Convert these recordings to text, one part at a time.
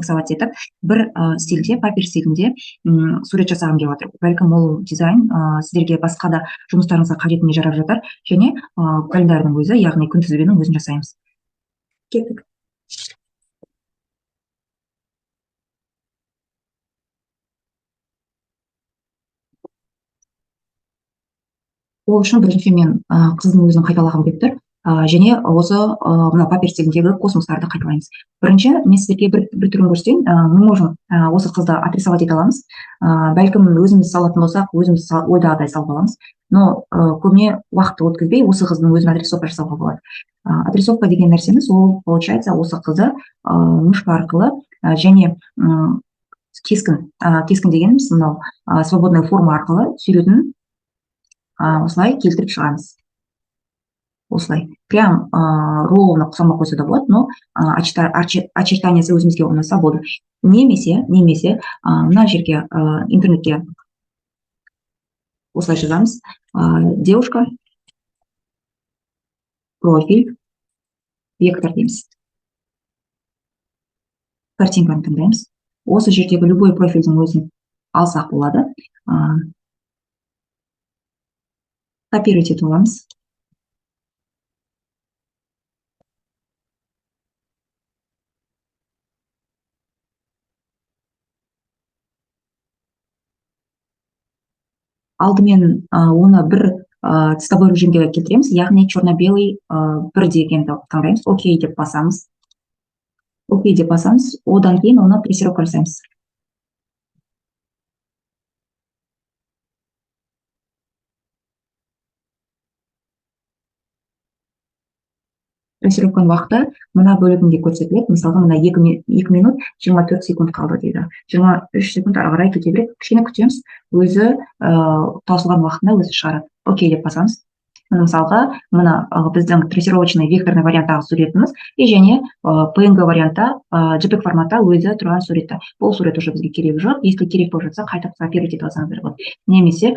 миксовать етіп, бір стильде, папер стилінде сурет жасағым келіп жатыр. Бәлкім, ол дизайн сіздерге басқа да жұмыстарыңызға қажетіне жарап жатар. Және календарьдің өзі, яғни күнтізбенің өзін жасаймыз. Кеттік. Ол үшін бірінші мен қыздың өзін қайталағым келіп тұр. Және осы мына папер стиліндегі космостарды қайталаймыз. Бірінші мен сіздерге бір түрін көрсетейін. Мы можем осы қызды отрисовать ете аламыз. Бәлкім, өзіміз салатын болсақ, өзіміз ойдағыдай салып аламыз. Но көбіне уақытты өткізбей, осы қыздың өзін отрисовка жасауға болады. Отрисовка деген нәрсеміз ол, получается, осы қызды мышка арқылы және кескін, кескін дегеніміз мынау свободная форма арқылы суретін осылай келтіріп шығамыз. Осылай прям ровно салмай қойса да болады, но очертаниясы өзімізге ұнаса болды. Немесе мына жерге, интернетке осылай жазамыз: девушка профиль вектор дейміз. Картинканы таңдаймыз. Осы жердегі любой профильдің өзін алсақ болады, копировать етіп аламыз. Алдымен оны бір цветовой режимге келтіреміз, яғни черно белый бір дегенді таңдаймыз, окей деп басамыз. Окей деп басамыз. Одан кейін оны трассировка жасаймыз. Трассировканың уақыты мына бөлігінде көрсетіледі. Мысалға, мына 2 минут 24 секунд қалды дейді, 23 секунд. Ары қарай кете береді. Кішкене күтеміз, өзі таусылған уақытында өзі шығарады. Окей деп басамыз. Міне, мысалға, мына біздің трассировочный векторный варианттағы суретіміз и және PNG вариантта, JPEG форматта өзі тұрған суретті. Бұл сурет уже бізге керегі жоқ. Если керек болып жатса, қайтып копировать ете алсаңыздар болады немесе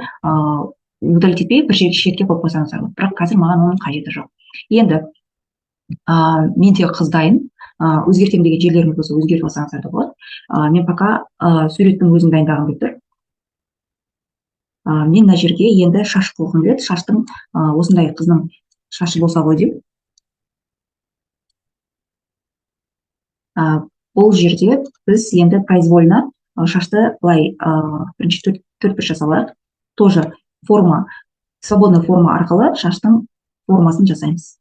удалить етпей, бір жерге, шетке қойып қойсаңыздар болады. Бірақ қазір маған оның қажеті жоқ. Енді менде қыз дайын. Өзгертемін деген жерлеріңіз болса, өзгертіп алсаңыздар да болады. Мен пока суреттің өзін дайындағым келіп тұр. Мен мына жерге енді шаш қойғым келеді. Шаштың осындай қыздың шашы болса ғой деймін. Бұл жерде біз енді произвольно шашты былай бірінші төрт бұрыш жасап алайық. Тоже форма, свободная форма арқылы шаштың формасын жасаймыз.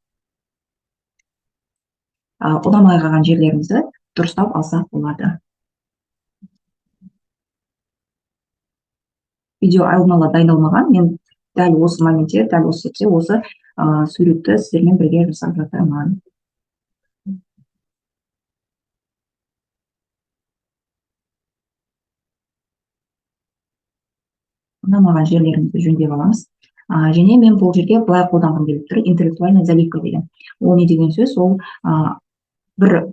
Ұнамай қалған жерлерімізді дұрыстап алсақ болады. Видео алдын ала дайындалмаған. Мен дәл осы моментте, дәл осы сәтте осы суретті сіздермен бірге жасап жатырмын. Ұнамаған жерлерімізді жөндеп аламыз. Және мен бұл жерге былай қолданғым келіп тұр: интеллектуальная заливка деген. Ол не деген сөз? Ол бір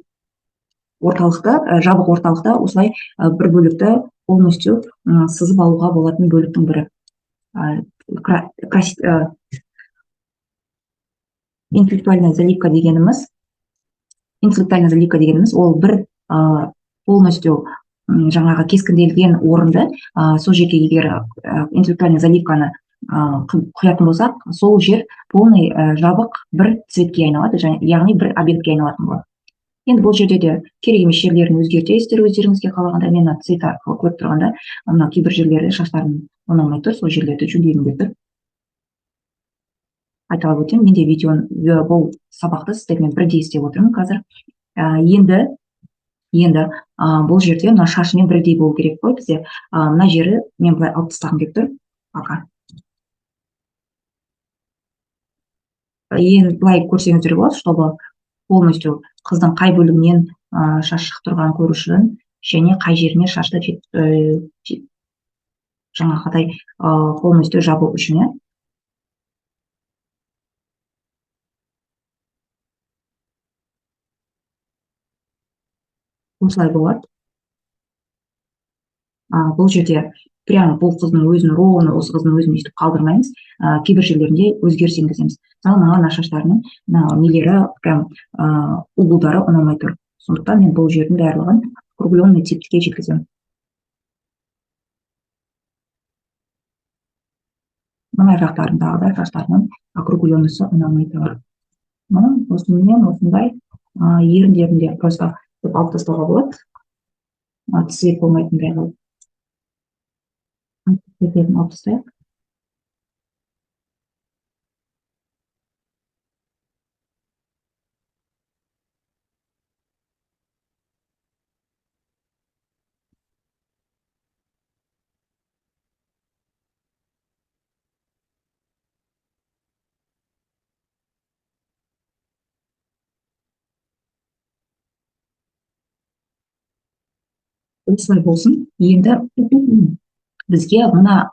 орталықта, жабық орталықта осылай бір бөлікті полностью сызып алуға болатын бөліктің бірі. Интеллектуальная заливка дегеніміз ол бір полностью жаңағы кескінделген орынды, сол жерге егер интеллектуальный заливканы құятын болсақ, сол жер полный жабық бір цветке айналады, яғни бір объектке айналатын болады. Енді бұл жерде де керек емес жерлерін өзгертесіздер өздеріңізге қалағандай. Мен мына цвет арқылы көріп тұрғанда, мына кейбір жерлері шаштарым ұнамай тұр, сол жерлерді жөндегім келіп тұр. Айталап өтемін, мен де видеоны, бұл сабақты сіздермен бірдей істеп отырмын қазір. Енді бұл жерде мына шашымен бірдей болу керек қой бізде. Мына жері мен былай алып тастағым келіп тұр пока. Енді былай көрсеңіздер болады, чтобы полностью қыздың қай бөлігінен шаш шығып тұрғанын көру үшін және қай жеріне шашты жаңағыдай полностью жабу үшін, иә. Осылай болады. Бұл жерде прямо бұл қыздың өзін, ровно осы қыздың өзін өйстіп қалдырмаймыз, кейбір жерлерінде өзгеріс енгіземіз. Мысалы, маған мына шаштарының мына нелері, прям углдары ұнамай тұр, сондықтан мен бұл жердің барлығын Округленный типке жеткіземін. Мына жақтарындағы да шаштарының округленності ұнамай тұр. Мына осымен осындай еріндерін де просто алып тастауға болады. Цвет болмайтындай қылып. Цветтерін алып тастайық. Осылай болсын. Енді бізге мына,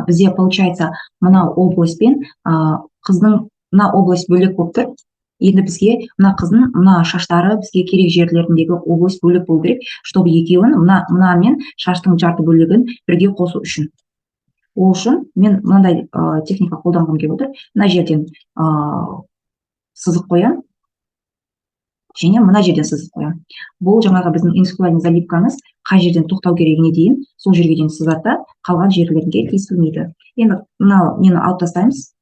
бізде получается мына область пен қыздың мына область бөлек болып тұр. Енді бізге мына қыздың мына шаштары бізге керек жерлеріндегі область бөлек болу керек, чтобы екеуін мына мен шаштың жарты бөлігін бірге қосу үшін. Ол үшін мен мынандай техника қолданғым келіп отыр. Мына жерден сызық қоямын және мына жерден сызық қоямын. Бұл жаңағы біздің интеллектуальный заливкамыз қай жерден тоқтау керегіне дейін сол жерге дейін сызады да, қалған жерлерге тиіспейді. Енді мынау нені алып тастаймыз,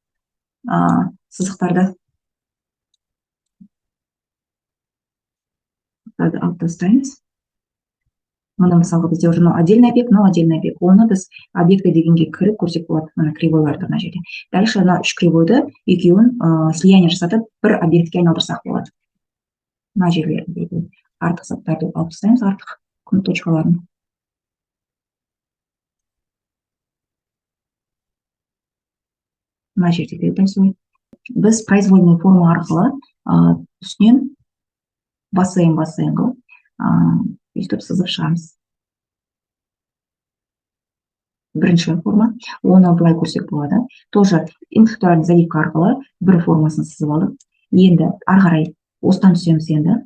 сызықтарды. Сызықтарды алып тастаймыз. Мына мысалға бізде уже мынау отдельный объект, мынау отдельный объект. Оны біз объекты дегенге кіріп көрсек болады, мына кривойларды мына жерде. Дальше мына үш кривойды екеуін слияние жасатып бір объектке айналдырсақ болады. Мына жерлеріндегі артық заттарды алып тастаймыз, артық күн точкаларын. Мына жерде де дәл солай. Біз произвольный форма арқылы, үстінен бассейн-бассейн қылып, өйтіп сызып шығамыз. Бірінші форма, оны былай көрсек болады. Тоже интеллектуальный заливка арқылы бір формасын сызып алдық. Енді ары қарай осыдан түсеміз енді.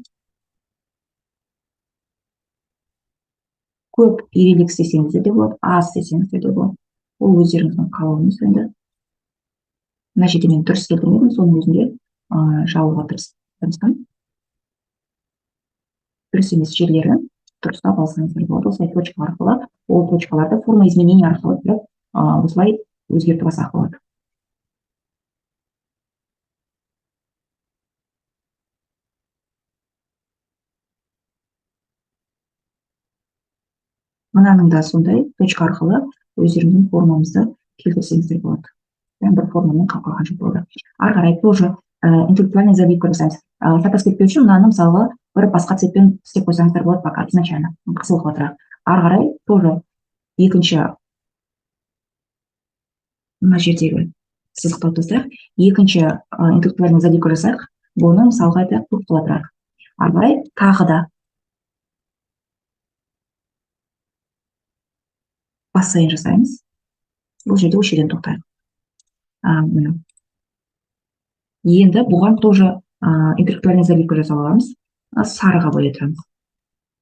Көп ирелік істесеңіздер де болады, аз істесеңіздер де болады. Ол өздеріңіздің қалауыңыз енді. Мына жерде мен дұрыс келтірмедім, соның өзінде, жабуға тырыстым. Дұрыс емес жерлерін дұрыстап алсаңыздар болады. Осылай точка арқылы, ол точкаларды форма изменения арқылы кіріп, осылай өзгертіп алсақ болады. Мынаның да сондай точка арқылы өздеріңіздің формамызды келтірсеңіздер болады. Яғни бір формамен қалып қалған жоқ болады. Ары қарай тоже, интеллектуальный заливка жасаймыз. Шатасып кетпеу үшін мынаны мысалға бір басқа цветпен істеп қойсаңыздар болады пока изначально. Қызыл қылып отырады. Ары қарай тоже екінші мына жердегі сызықты алып тастайық. Екінші, интеллектуальный заливка жасайық. Бұны мысалға айтайық, көк қыла тұрайық. Ары қарай тағы да бассейн жасаймыз. Бұл жерде осы жерден тоқтайық. Міне. Енді бұған тоже, интеллектуальный заливка жасап аламыз. Сарыға бояй тұрамыз.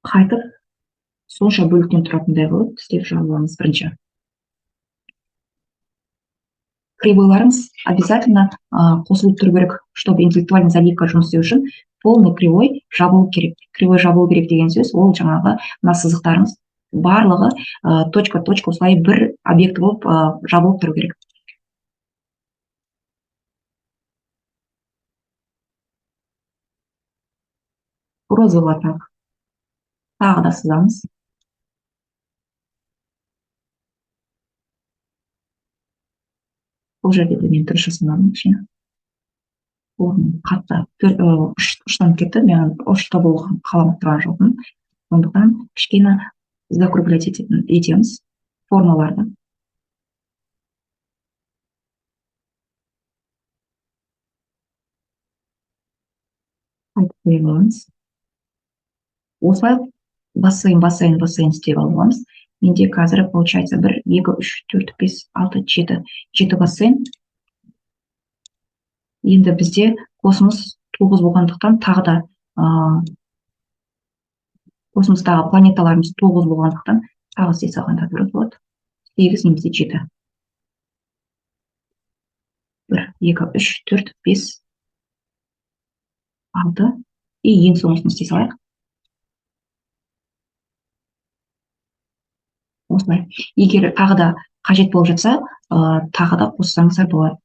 Қайтып сонша бөліктен тұратындай қылып істеп жабып аламыз бірінші. Кривойларыңыз обязательно, қосылып тұру керек, чтобы интеллектуальный заливка жұмыс істеу үшін полный кривой жабылу керек. Кривой жабылу керек деген сөз, ол жаңағы мына сызықтарыңыз барлығы, точка, точка осылай бір объект болып, жабылып тұру керек. Розовый так. Тағы да сызамыз. Бұл жерде де мен дұрыс жасамадым кішкене. Орным қатты ұштанып кетті. Мен ұшта болған қаламап тұрған жоқпын. Сондықтан кішкене закруглять етеміз формаларды. Қайтып қоя аламыз. Осылай бассейн, бассейн, бассейн істеп аламыз. Менде қазір получается 1, 2, 3, 4, 5, 6, 7. 7 бассейн. Енді бізде космос 9 болғандықтан тағы да, космостағы планеталарымыз 9 болғандықтан тағы істей салғанда дұрыс болады. 8 немесе 7. 1, 2, 3, 4, 5, 6. И ең соңғысын істей салайық. Осылай. Егер тағы да қажет болып жатса, тағы да қоссаңыздар болады.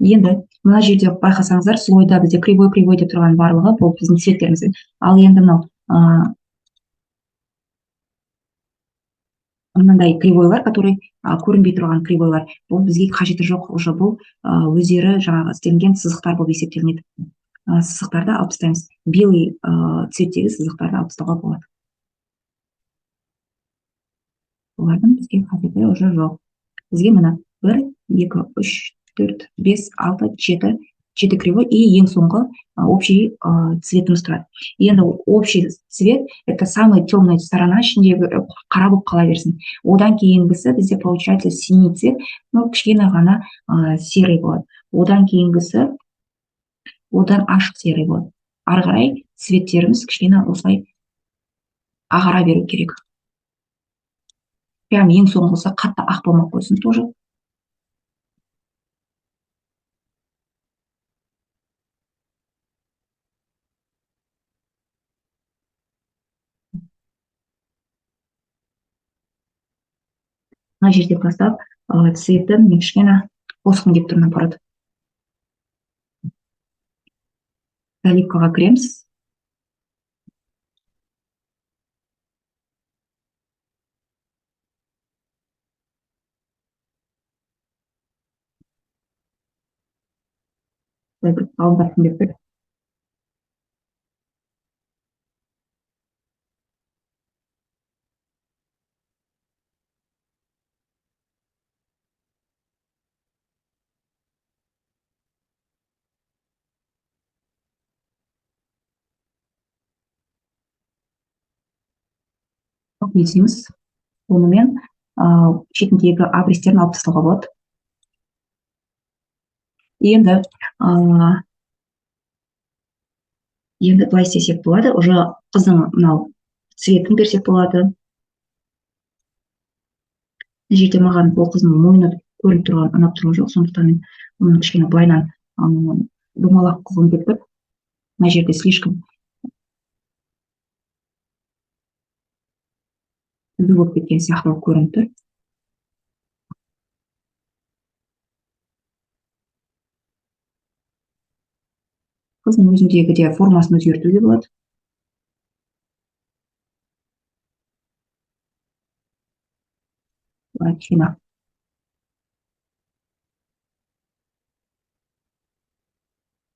Енді мына жерде байқасаңыздар, слойда бізде кривой кривой деп тұрған барлығы бұл біздің цветтеріміз. Ал енді мынау мынандай кривойлар, который көрінбей тұрған кривойлар, бұл бізге қажеті жоқ, уже бұл өздері жаңағы істелінген сызықтар болып есептелінеді. Сызықтарды алып тастаймыз. Белый цветтегі сызықтарды алып тастауға болады. Олардың бізге қажеті уже жоқ. Бізге мына 1, 2, 3, 4, 5, 6, 7, 7 кривой и ең соңғы общий цветіміз тұрады. Енді общий цвет это самая темная сторона, ішіндегі қара болып қала берсін. Одан кейінгісі бізде получается синий цвет, ну кішкене ғана серый болады. Одан кейінгісі одан ашық серый болады. Ары қарай цветтеріміз кішкене осылай ағара беру керек. Прям ең соңғысы қатты ақ болмай қойсын тоже. Мына жерде бастап цветін мен кішкене қосқым келіп тұр, наоборот. Заливкаға кіреміз. Былай бір қалыңдатқым келіп тұр. Дейміз. Онымен шетіндегі абристерін алып тастауға болады. Енді былай істесек болады. Уже қыздың мынау цветін берсек болады. Мына жерде маған ол қыздың мойны көрініп тұрған, ұнап тұрған жоқ, сондықтан мен оны кішкене былайынан домалақ қылғым келіп тұр. Мына жерде слишком түзу болып кеткен сияқты болып көрініп тұр. Қыздың өзіндегі де формасын өзгертуге болады. Былай кішкене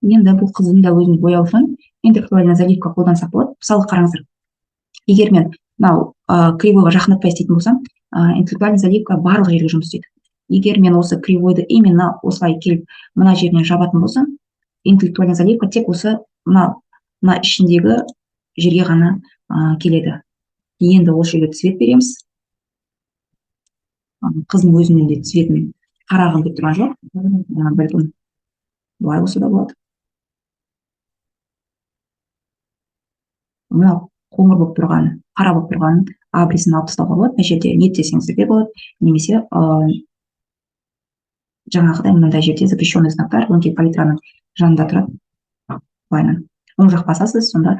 Енді бұл қыздың да өзін бояу үшін интеллектуальная заливка қолдансақ болады. Мысалы, қараңыздар, егер мен мынау кривойға жақындатпай істейтін болсам, интеллектуальная заливка барлық жерге жұмыс істейді. Егер мен осы кривойды именно осылай келіп мына жерінен жабатын болсам, интеллектуальная заливка тек осы мына ішіндегі жерге ғана келеді. Енді осы жерге цвет береміз. Қыздың өзінің де цветін қарағым келіп тұрған жоқ. Бәлкім былай болса да болады. Мынау қоңыр болып тұрған, қара болып тұрған абрисін алып тастауға болады. Мына жерде нет десеңіздер де болады, немесе жаңағыдай мынандай жерде запрещенный знактар өңкей палитраның жанында тұрады. Былайынан оң жақ басасыз, сонда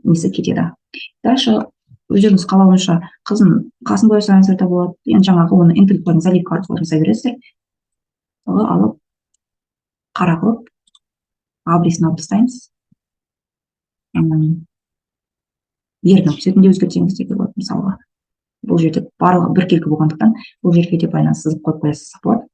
несі кетеді. Дальше өздеріңіз қалауынша қыздың қасын боясаңыздар да болады. Енді жаңағы оны интеллектуальный заливка арқылы жасай бересіздер. Мысалы, алып қара қылып абрисін алып тастаймыз. Ердің цветін де өзгертсеңіз де болады. Мысалға, бұл жерде барлығы біркелкі болғандықтан бұл жерге де байланысты сызып қойып қоясыз болады.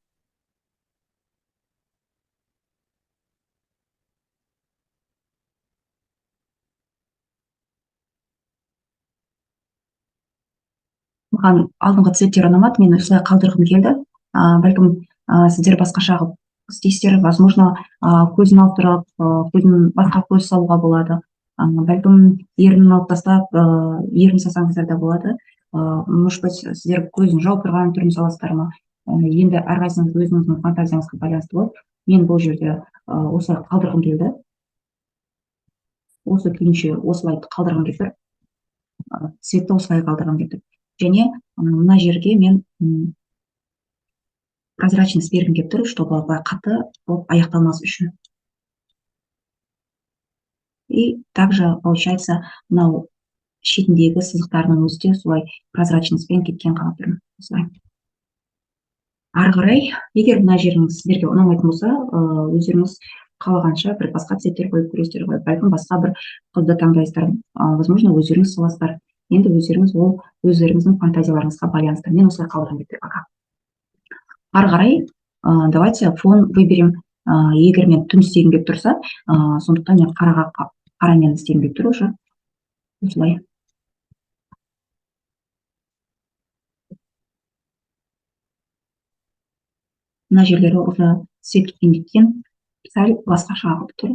Маған алдыңғы цветтер ұнамады, мен осылай қалдырғым келді. Бәлкім, сіздер басқаша қылып істейсіздер. Возможно, көзін алып тұрып, көзін басқа көз салуға болады. Бәлкім, ернін алып тастап, ерін салсаңыздар да болады. Может быть, сіздер көзін жауып тұрған түрін саласыздар ма? Енді әрқайсыңыз өзіңіздің фантазияңызға байланысты болады. Мен бұл жерде осылай қалдырғым келді. Осы күйінше осылай қалдырғым келіп тұр. Цветті осылай қалдырғым келіп тұр. Және мына жерге мен прозрачность бергім келіп тұр, чтобы былай қатты болып аяқталмас үшін. И также получается мынау Шетіндегі сызықтарының өзі де солай прозрачностьпен кеткен қалап тұрмын. Осылай. Ары қарай, егер мына жеріңіз сіздерге ұнамайтын болса, өздеріңіз қалағанша бір басқа цветтер қойып көресіздер ғой, бәлкім басқа бір қызды таңдайсыздар, возможно, өздеріңіз саласыздар. Енді өздеріңіз ол өздеріңіздің фантазияларыңызға байланысты. Мен осылай қалдырғым келіп тұр пока. Ары қарай, давайте фон выберем. Егер мен түн істегім келіп тұрса, сондықтан мен қарамен істегім келіп тұр уже. Осылай. Мына жерлері уже свет кеткендіктен сәл басқаша ағып тұр.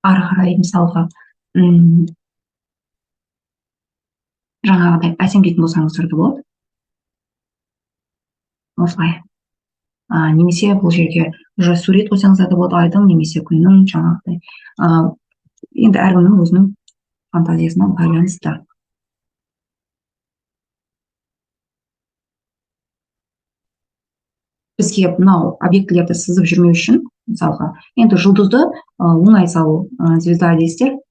Ары қарай мысалға, жаңағыдай әсемдейтін болсаңыздар да болады. Осылай. Немесе бұл жерге уже сурет қойсаңыздар да болады, айдың немесе күннің жаңағыдай. Енді әркімнің өзінің фантазиясына байланысты. Бізге мынау объектілерді сызып жүрмеу үшін, мысалға, енді жұлдызды, оңай салу, звезда дейсіздер.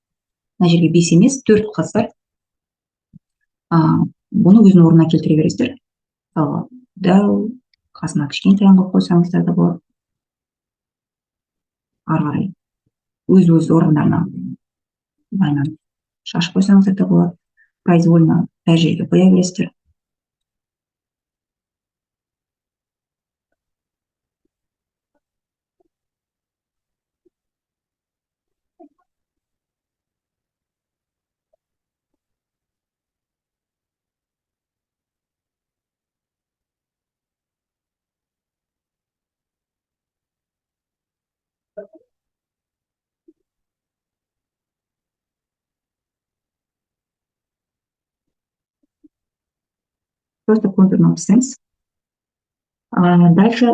Мына жерге 5 емес, 4 қойсыздар. Бұны өзінің орнына келтіре бересіздер. Мысалға, дәу қасына кішкентайын қойып қойсаңыздар да болады. Ары қарай өз-өз орындарына байланып шашып қойсаңыздар да болады. Произвольно әр жерге қоя бересіздер. Просто контурын алып тастаймыз. Дальше,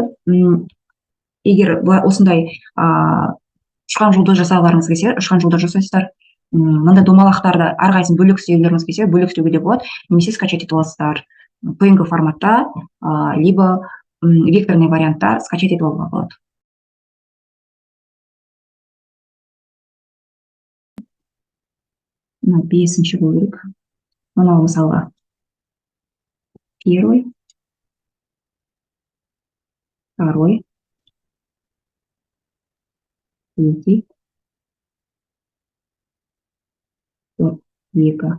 егер осындай, ұшқан жұлдыз жасағыларыңыз келсе, ұшқан жұлдыз жасайсыздар. Мындай домалақтарды әрқайсысын бөлек істеулеріңіз келсе, бөлек істеуге де болады, немесе скачать етіп аласыздар. PNG форматта, либо, векторный вариантта скачать етіп алуға болады. Мына 5-ші болу керек. Мынау мысалға первый, второй, третий, төрт, екі,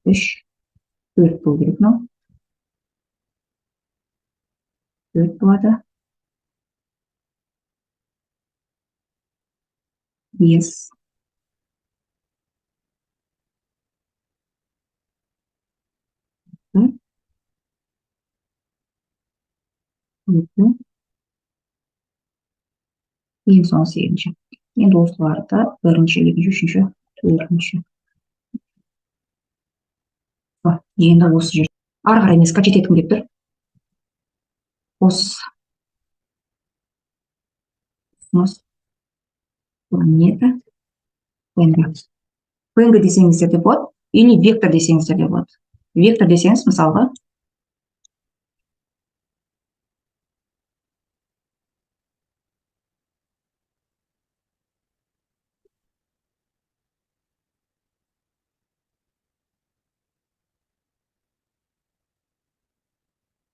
үш, төрт болу керек мынау. 4 болады. 5. Екі. Ең соңғы сегізінші. Енді осыларды бірінші, екінші, үшінші, төртінші. Енді осы жер. Ары қарай мен скачать еткім келіп тұр. Космос, планета, PNG. PNG десеңіздер де болады, или вектор десеңіздер де болады. Вектор десеңіз, мысалға,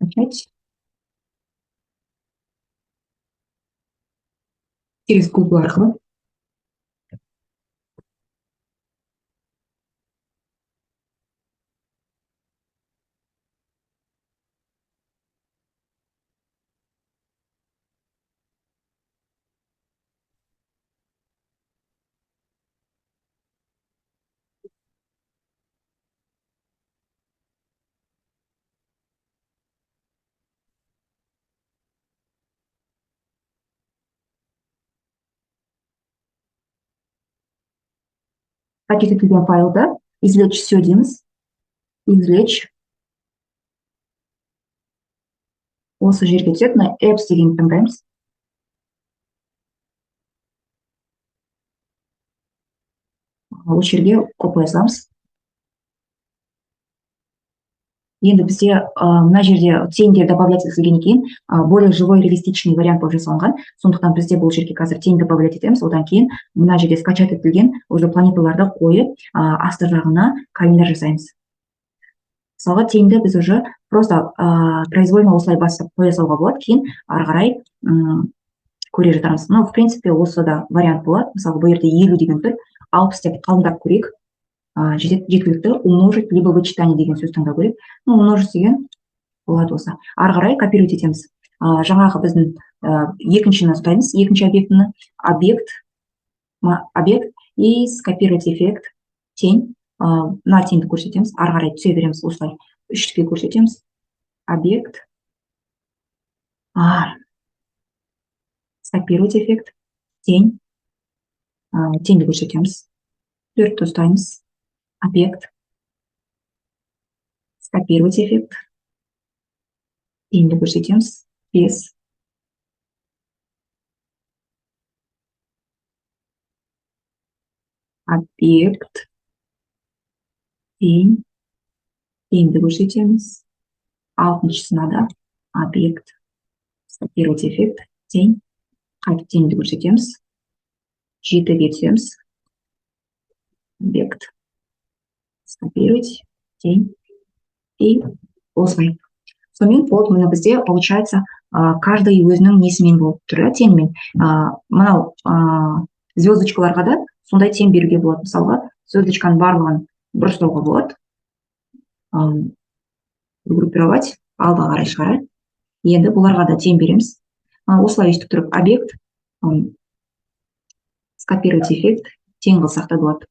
скачать через Google арқылы. Пакет етілген файлды извлечь все дейміз. Извлечь. Осы жерге түседі, мына apps дегенді таңдаймыз. Осы жерге қойып қоя саламыз. Енді бізде мына жерде тендер добавлять етілгеннен кейін более живой реалистичный вариант болып жасалынған. Сондықтан бізде бұл жерге қазір тень добавлять етеміз. Одан кейін мына жерде скачать етілген уже планеталарды қойып, асты жағына календарь жасаймыз. Мысалға, теньді біз уже просто произвольно осылай басып қоя салуға болады. Кейін ары қарай көре жатармыз. Ну, в принципе, осы да вариант болады. Мысалы, бұл жерде 50 деген тұр, 60 деп қалыңдап көрейік. Жеткілікті. Умножить либо вычитание деген сөз таңдау керек. Ну, умножить деген болады осы. Ары қарай копировать етеміз. Жаңағы біздің екіншіні ұстаймыз, екінші объектіні, объект и скопировать эффект, тень. Мына теньді көрсетеміз, ары қарай түсе береміз осылай. Үштікке көрсетеміз. Объект. Скопировать эффект, тень. Теньді көрсетеміз. Төртті ұстаймыз. Объект, скопировать эффект, теньді көрсетеміз, 5. Объект, тень, теньді көрсетеміз, алтыншысына да объект, скопировать эффект, тень, қайтып теньді көрсетеміз, 7-ге түсеміз, объект, скопировать, тень и осылай. Сонымен вот мына бізде получается, каждый өзінің несімен болып тұр, иә, теньмен. Мынау звездочкаларға да сондай тень беруге болады. Мысалға, звездочканың барлығын бұрыштауға болады. Группировать, алға қарай шығарайық. Енді бұларға да тень береміз. Осылай өйстіп тұрып объект, скопировать эффект, тень қылсақ та болады.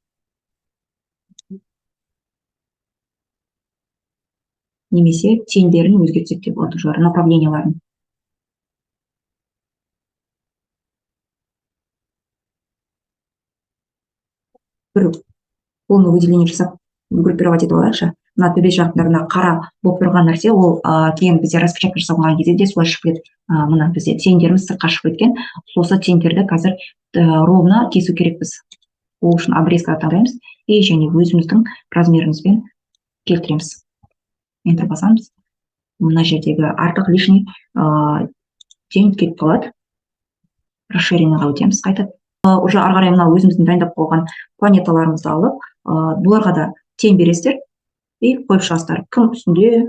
Немесе тендерін өзгертсек те болады, уже направленияларын. Бір полный выделение жасап группировать етіп алайықшы. Мына төбе жақтарына қара болып тұрған нәрсе, ол кейін бізде распечатка жасалған кезде де солай шығып кетеді. Мына бізде тендеріміз сыртқа шығып кеткен. Осы тендерді қазір ровно кесу керекпіз. Ол үшін обрезка таңдаймыз и және өзіміздің размерімізбен келтіреміз. Enter басамыз. Мына жердегі артық лишний тень кетіп қалады. Расширенныйға өтеміз қайтып. Уже ары қарай мына өзіміздің дайындап қойған планеталарымызды алып, бұларға да тень бересіздер и қойып шығасыздар. Кім үстінде,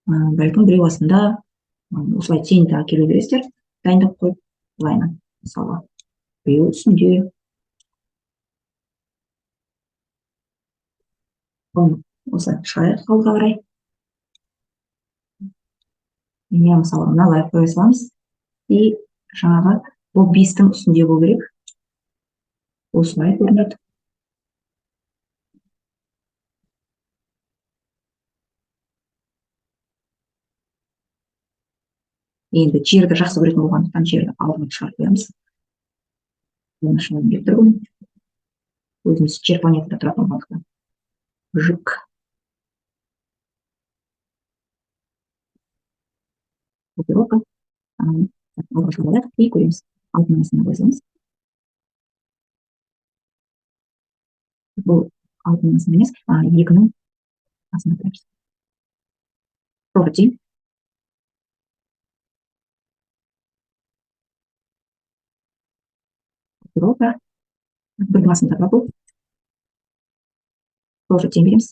бәлкім біреу астында, осылай теньді әкеле бересіздер, дайындап қойып, былайынан, мысалға, біреу үстінде. Оны осылай шығарайық алға қарай. Міне, мысалы, мыналай қоя саламыз. И жаңағы бұл 5-тің үстінде болу керек. Осылай көрінеді. Енді жерді жақсы көретін болғандықтан жерді алдына шығарып қоямыз. Оны шығарғым келіп тұр бүгін. Өзіміз жер планетада тұратын болғандықтан. Жүк. Группировка. Алға шығарып алайық и көреміз. Алтының астына қоя саламыз. Бұл алтының астына емес, 2-нің астына қоямыз. Тоже тең. Группировка. Бірдің астында тұрады бұл. Тоже тең береміз.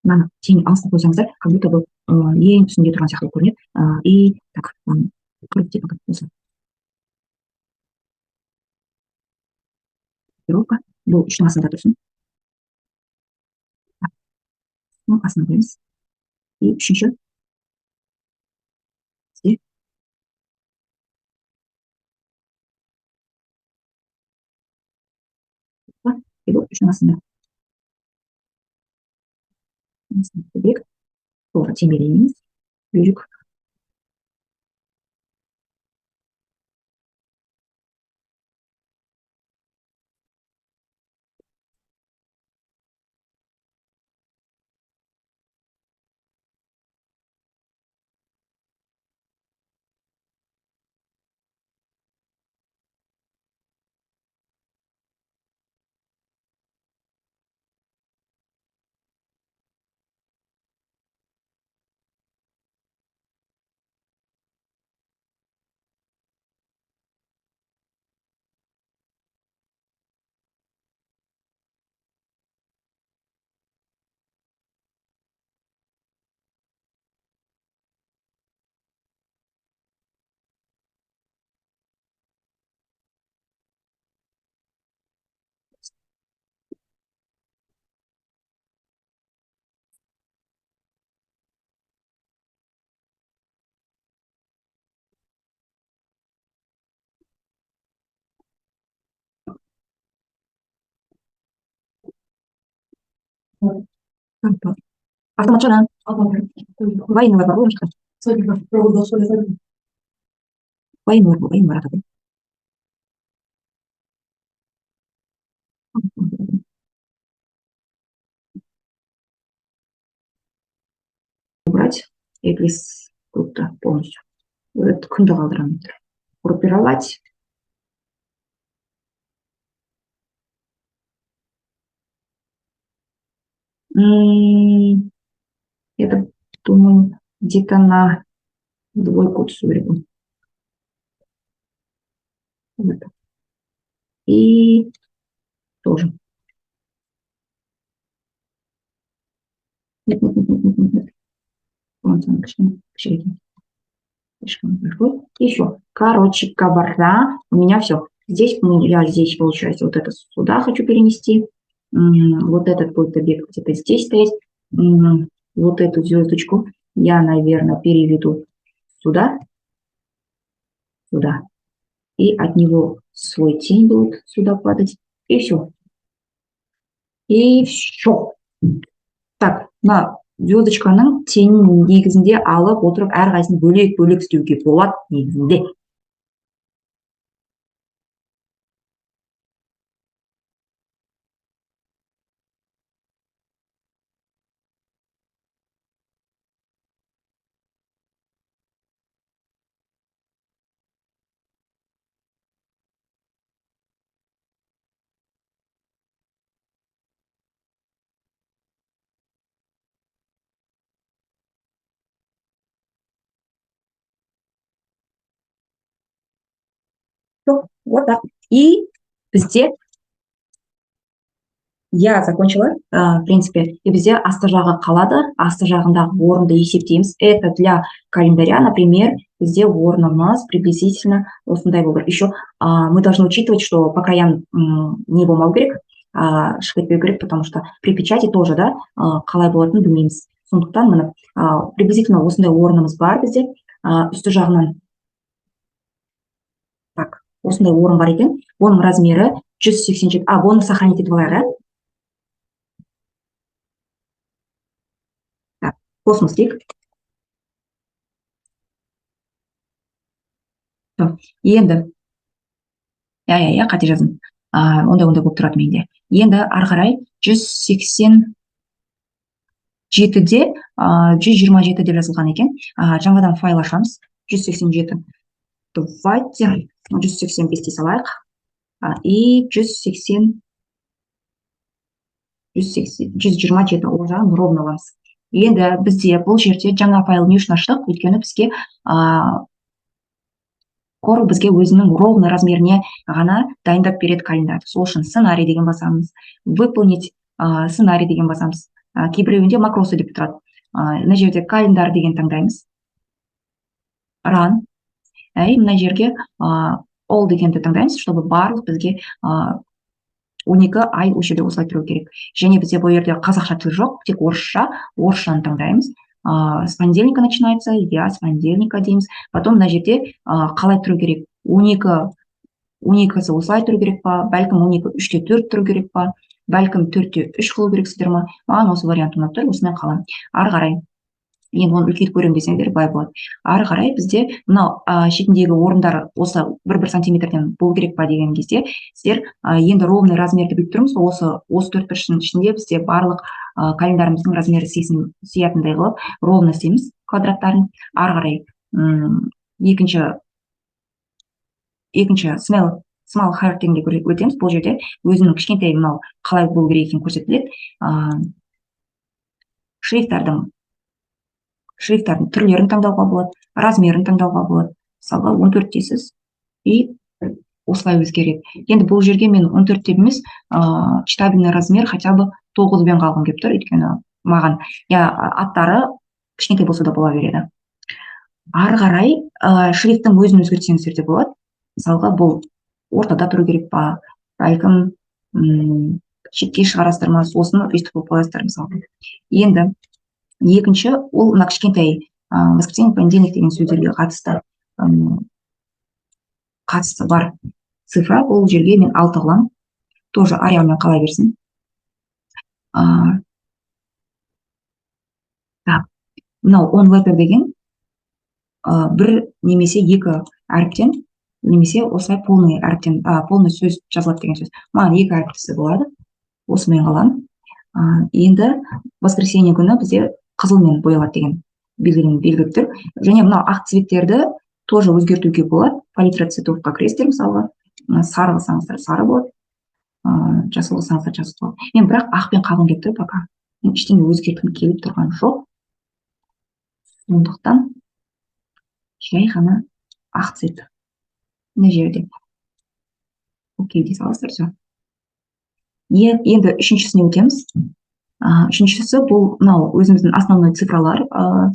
Мынаны тень алысқа қойсаңыздар, как будто бы ең үстінде тұрған сияқты көрінеді. И так, қырық деп осы. Группировка. Бұл үштің астында тұрсын. Астына қоямыз. И үшінші. Үштің астында. Керек. Тоже тень береміз. Бүйрек. Автоматшана. Военныйлар бар ғой ол жақта. Военныйлар, военныйлар атады. Убрать Эклис группты полностью. Вот күнді қалдырамын. Группировать. Я так думаю, где-то на двойку түсу керек. Вот. И тоже. Нет, нет, нет, нет, нет, нет. Вон там кішкене, кішірек. Слишком большой. Еще. Короче говоря, у меня все. Здесь, ну, я здесь, получается, вот это сюда хочу перенести. Вот этот будет объект где-то здесь стоять. Вот эту звездочку я, наверное, переведу сюда. Сюда. И от него свой тень будет сюда падать. И все. И все. Так, мына звездочканың тенін негізінде алып отырып, әрқайсысын бөлек-бөлек істеуге болады негізінде. Вот так. И бізде я закончила, в принципе, и бізде асты жағы қалады, асты жағындағы орынды есептейміз. Это для календаря, например, бізде орнымыз приблизительно осындай болу керек. Еще мы должны учитывать, что по краям не болмау керек, шығып кетпеу керек, потому что при печати тоже, да, қалай болатынын білмейміз. Сондықтан міне, приблизительно осындай орнымыз бар бізде, үсті жағынан. Так, осындай орын бар екен. Оның размері 187. А, бұны сохранить етіп алайық, иә? Так, космос дейік. Енді, иә, иә, иә, қате жаздым. Ондай болып тұрады менде. Енді ары қарай 187-де, 127 деп жазылған екен. Жаңадан файл ашамыз. 187. Давайте 185 дей салайық. И 127, ол жағын ровно аламыз. Енді бізде бұл жерде жаңа файл не үшін аштық? Өйткені бізге, Corel бізге өзінің ровно размеріне ғана дайындап береді календарь. Сол үшін сценарий деген басамыз, выполнить, сценарий деген басамыз. Кейбіреуінде макросы деп тұрады. Мына жерде календарь деген таңдаймыз. Run. И мына жерге all дегенді таңдаймыз, чтобы барлық бізге 12 ай осы жерде осылай тұру керек. Және бізде бұл жерде қазақша тіл жоқ, тек орысша, орысшаны таңдаймыз. С понедельника начинается, я с понедельника дейміз. Потом мына жерде қалай тұру керек? 12, 12-сі осылай тұру керек па? Бәлкім 12 үште төрт тұру керек па? Бәлкім төртте үш қылу керексіздер ма? Маған осы вариант ұнап тұр, осымен қаламын. Ары қарай енді оны үлкейтіп көремін десеңдер, былай болады. Ары қарай бізде мынау, шетіндегі орындар осы бір-бір сантиметрден болу керек па деген кезде, сіздер, енді ровный размерді біліп тұрмыз ғой, осы төрт бұрыштың ішінде бізде барлық, календарымыздың размері сиятындай қылып ровно істейміз квадраттарын. Ары қарай, екінші small heart дегенге өтеміз. Бұл жерде өзінің кішкентай мынау қалай болу керек екенін көрсетіледі. Шрифттардың түрлерін таңдауға болады, размерін таңдауға болады. Мысалға, 14 дейсіз, и осылай өзгереді. Енді бұл жерге мен 14 деп емес, читабельный размер хотя бы 9-бен қалғым келіп тұр, өйткені маған, я, аттары кішкентай болса да бола береді. Ары қарай, шрифттің өзін өзгертсеңіздер де болады. Мысалға, бұл ортада тұру керек па, бәлкім, шетке шығарасыздар ма, осыны өйстіп қойып қоясыздар мысалға. Енді екінші, ол мына кішкентай, воскресенье, понедельник деген сөздерге қатысты бар цифра. Бұл жерге мен 6 қыламын. Тоже Ариалмен қала берсін. Мынау one letter деген бір немесе екі әріптен, немесе осылай полный әріптен, полный сөз жазылады деген сөз. Маған екі әріптісі болады, осымен қаламын. Енді воскресенье күні бізде қызылмен боялады деген белгілі тұр. Және мынау ақ цветтерді тоже өзгертуге болады. Палитра цветовқа кіресіздер, мысалға, сары қылсаңыздар сары болады, жасыл қылсаңыздар жасыл болады. Мен бірақ ақпен қалғым келіп тұр пока. Мен ештеңе өзгерткім келіп тұрған жоқ. Сондықтан жай ғана ақ цвет. Мына жерде. Окей дей саласыздар, все. Енді үшіншісіне өтеміз. Үшіншісі бұл мынау өзіміздің основной цифралар,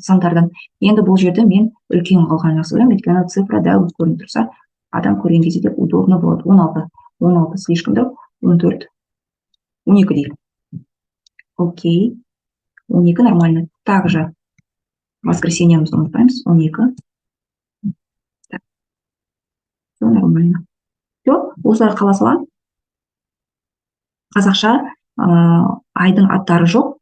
сандардан. Енді бұл жерде мен үлкен қылған жақсы көремін, өйткені цифра дәу көрініп тұрса, адам көрген кезде де удобно болады. 16, 16 слишком да, 14, 12 дейік. Окей, 12 нормально. Также воскресеньемізді ұмытпаймыз, 12. Так. Все нормально. Все, осылай қала саламын. Қазақша айдың аттары жоқ.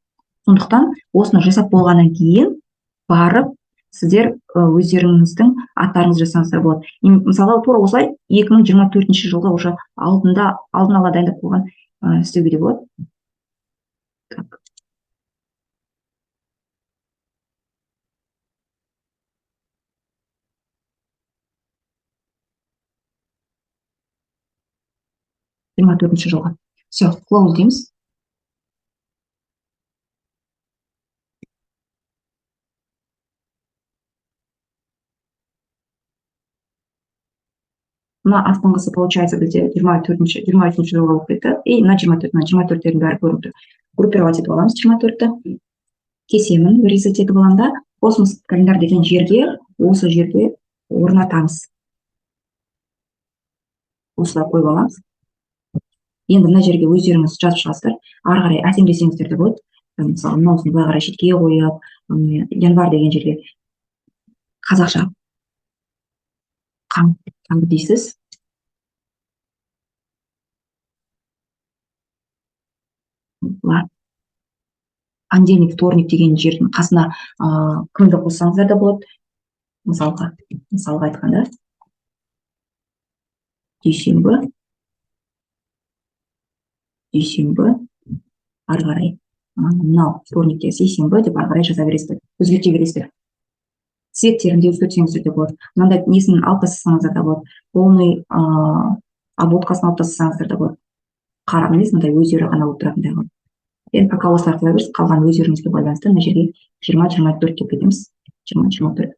Сондықтан осыны жасап болғаннан кейін барып сіздер өздеріңіздің аттарыңызды жасаңыздар болады. Мысалға, тура осылай 2024 жылғы уже алдын ала дайындап қойған, істеуге де болады. Так. 24 жылғы. Все, close дейміз. Мына астыңғысы, получается, бізде 24-ші, 23-ші жылғы болып кетті. И мына 24, мына 24-тердің бәрі көрініп тұр. Группировать етіп аламыз 24-ті. Кесемін, вырезать етіп аламын да, космос календарь деген жерге, осы жерге орнатамыз. Осылай қойып аламыз. Енді мына жерге өздеріңіз жазып шығасыздар. Ары қарай әсемдесеңіздер де болады. Мысалы, мынаусын былай қарай шетке қойып, январь деген жерге қазақша қаңтар дейсіз. Понедельник, вторник деген жердің қасына кімді қоссаңыздар да болады. Мысалға айтқанда, дүйсенбі, дүйсенбі, ары қарай, мынау вторникте сейсенбі деп ары қарай жаза бересіздер, өзгерте бересіздер. Цветтерін де өзгертсеңіздер де болады. Мынандай несін алып тастасаңыздар да болады. Полный обводкасын алып тастасаңыздар да болады. Қара емес, мындай өздері ғана болып тұратындай қылып. Енді пока осылай қоя беріңіз, қалған өздеріңізге байланысты мына жерге 20-24 деп кетеміз. 20-24.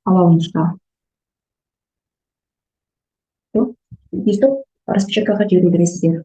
Қалауыңызға. Өйстіп распечаткаға жібере бересіздер.